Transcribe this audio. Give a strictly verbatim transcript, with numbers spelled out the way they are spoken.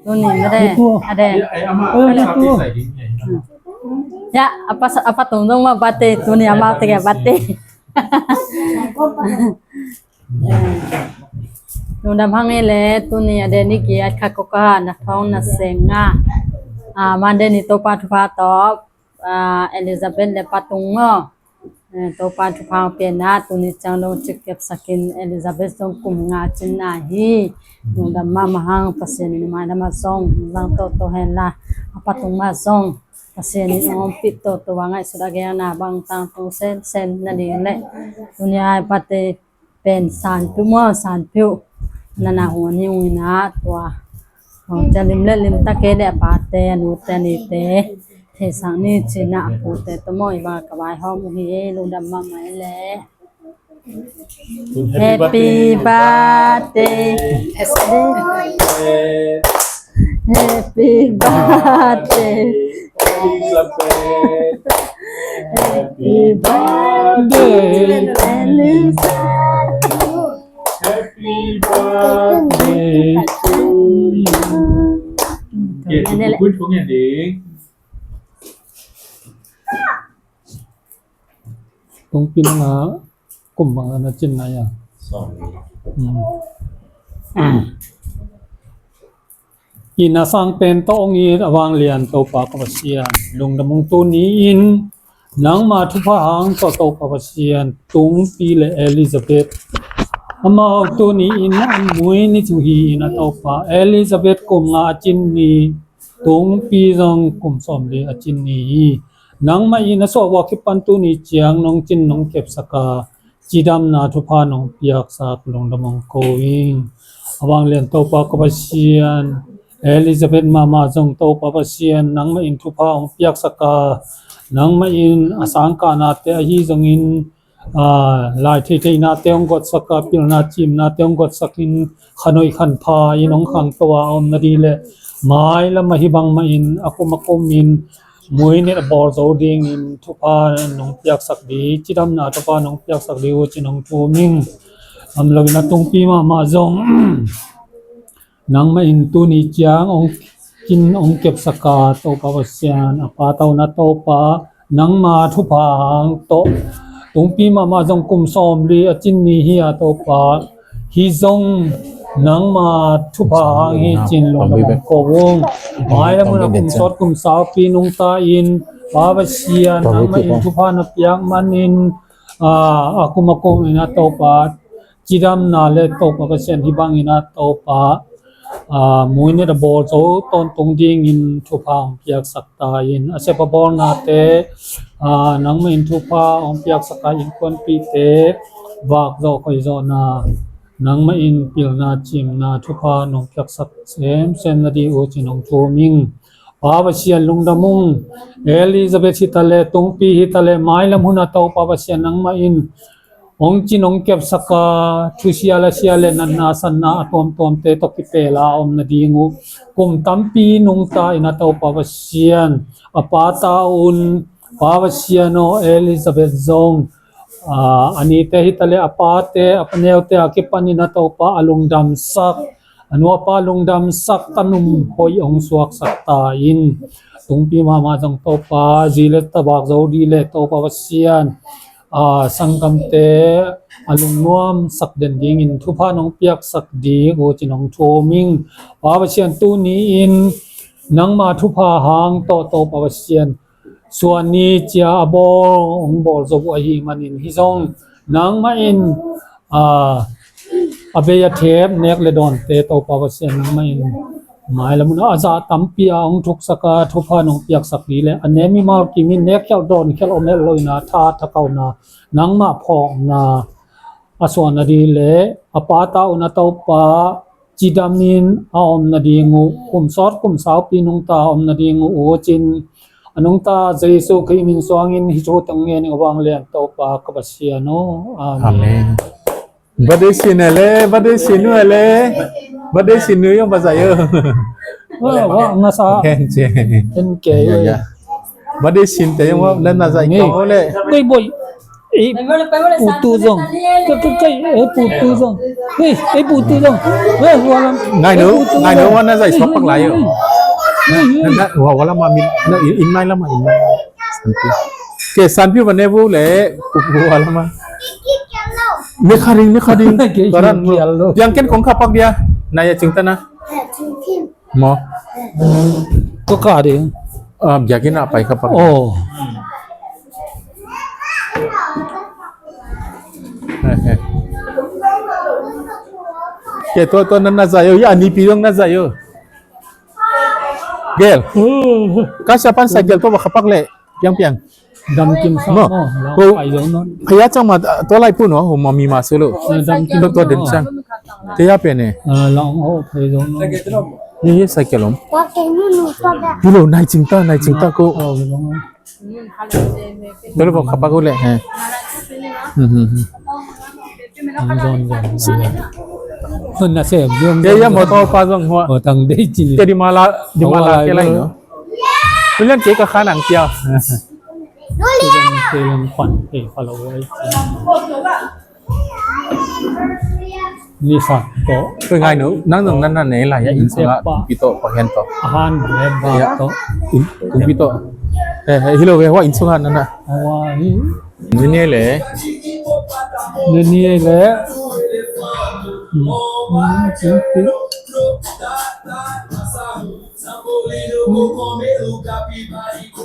Tuni made. Ade. Ya, apa apa tong dong ma bate, tuni ama te ke bate. Lungdam hang e le, tuni ade ni ki at kha ko ka na thong na senga. Ah, made ni Toupa thupha to, ah, Elizabeth le patung ngo. Eh, Toupa thupha pe na, tuni chang dong chik kep sakin Elizabeth dong kum nga chin na hi. Lungdam mama hang Pasian in mai na ma song, lang to to hen la, apa tung ma song. Pasian in ong pit to to wa ngai suda ge na bang tang to sen sen na ni le. Tuni ai pate pen san tu mo san tu. Na na hu ni ung ina tua. Hong cha lim le lim ta ke le pa te, anu te, ni te. Thei sang ni chi na pu te to mo i ba ka bai hom u hi e, lungdam mama e le. Happy birthday. Happy birthday. Happy birthday, Elisa. Happy birthday to you. Okay, tu pun pun ya ding. Tungpi na nga kum bang na chin na ya. Sorry. Hmm. Ina sang pen to ong i avang lian Toupa ka Pasian. Lungdam ung tuni in nangma thupha hang to Toupa Pasian. Tungpi le Elizabeth. Amau tuni in an mui ni chu hi ina Toupa. Elizabeth kum nga a chin ni. Tungpi jong kum som le a chin ni hi. Nangma in a so wa kipan tuni chiang nong chin nong kep saka. Chidamna thupha nong piak sak lungdam ong ko ing. Avang lian Toupa ka Pasian. Elizabeth mama jong Toupa Pasian. Nangma in thupha ong piak saka. Nangma in asang ka na te ahi jong in. Ah, lai thei thei na te ong got saka, pilna chimna te ong got sakin, khanoi khanpha in ong khang to a om na di le. Mai lam a hi bang ma in, akum akum in, mui ni a bol zo ding in, thupha nong piak sak di, chidamna thupha nong piak sak di u chi nong thu ming. Am lo in a tungpi mama jong. Nangma in tuni chiang ong kin ong kep saka Toupa Pasian, apa tau na Toupa, nangma thupha hang to. Tungpi mama jong kum som li a chin ni hi a Toupa. Hi jong nangma thupha hang hi chin lungdam ong ko ung. Mai lam a kum sot kum sao pi nung ta in, Pa Pasian, nangma in thupha na piak man in, ah, akum akum in a Toupa. Chidamna le Toupa Pasian hi bang in a Toupa. Ah, mui ni a bol zo ton tung ding in thupha ong piak sak ta in. A sepa bol na te, ah, nangma in thupha ong piak sak ta in kon pi te. Vak zo koi zo na. Nangma in pilna chimna thupha nong piak sak sem sem na di u chi nong thu ming. Pa Pasian lungdam ung. Elizabeth hi ta le, tungpi hi ta le, mai lam hun a Toupa Pasian nangma in. Ong chin ong kep saka, thusia lasia le natna sanna a tom tom te to kipel a om na ding u. Kum tampi nung ta in a Toupa Pasian, apa ta un, Pa Pasian o Elizabeth jong, ah, ani te hi ta le, apa te, apa neu te, a kipan in a Toupa, a lungdam sak, a nu a pa lungdam sak, ta num hoi ong suak sak ta in. Tungpi mama jong Toupa, ji le ta bak zo di le Toupa Pasian. Ah, sangkam te a lungnuam sak den ding in thupha nong piak sak di u chi nong thu ming. Pa Pasian tuni in nangma thupha hang to Toupa Pasian. Suan ni chia a bol ong bol zo u ahi man in hi jong nangma in, ah, a bei a thep nek le don te Toupa Pasian nangma in. Mai lam a a ja tampi a ong thuk saka thupha nong piak sak di le. A nem i mal kim in nek khel don khel om el lo in a tha tha kau na. Nangma phok na a suan na di le. A pa ta un a Toupa chidam in a om na ding u. Kum sot kum sao pi nung ta a om na ding u u chin. A nung ta Jesu Khrist min suang in hi thu tang ngen in avang lian Toupa ka Pasian o. Amen. Amen. Birthday sin ele, birthday sin nu ele. Birthday sin nu yong ba zai yo. Wa, wa, nga sa. Ken che. Ken ke yo. Ya, ya. Birthday sin te yong wa, nan na zai ko le. Koi boy. Ei, putu jong. Ka, ka, ka, ei, putu jong. Ei, ei, putu jong. Ei, wala. Ngai no, ngai no, wana jai sop pak lai yo. Na, na, wa, wala ma min, na, in, in mai lama, in mai. Sanpi. Ke sanpi wa ne wo le, ku, ku wala ma. Ne kharing, ne kharing. Ke karan mo. Yang ken kong kha pak dia. Na ya ching ta na. Mo. To ka de. Ah, biakin a pai kha pak. Oh. Ke to, to na, na za yo, ya ni pi dong na za yo. Gel. Ka sa pan sa gel to ba kha pak le. Piang piang. Dam kim sa mo. Mo. Ko pai jong non. Kaya chang ma to lai pu no, ho ma mi ma su lo. Eh, dam kim to, to den chang. Te ya pe ne. Ah, long ho pai jong non. Ye ye sa ke lom. Hilo nai ching ta, nai ching ta ko. Oh, long. Tolo bo kapa ko le. He. Hmm, hmm, hmm. Ang zon zon. Zon na se, zon. Ye ye motor pa jong ho. O tang dei chini. Ke di mala, di mala ke lai no. Tulen ke ka khan ang kia. Tulen ke lang kwan ke ka lo wai. Ni sa to. Ko ngai no, nang nang nan nan nei la ya in sunga pi to pa hen to. Ahan le ba to. In, in pi to. He he hilo ve wa in sunga nan na. Wa ni. Ni ne le. Ni ne le. Hmm. Hmm.